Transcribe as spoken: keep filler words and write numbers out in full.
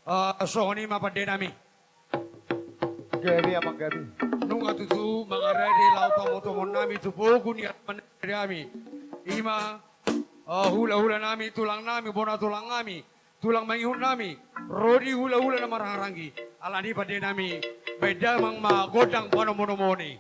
Ah, songon i ma pande nami. Gabe, amang, gabe. Nunga tutu mangarade laho tamotomon nami tu pogu ni ari nami. I ma, ah, hulahula nami, tulang nami, bona tulang nami, tulang mangihut nami, ro di hulahula na marhahaanggi. Alani pande nami, baen damang ma gondang panomunomuon i.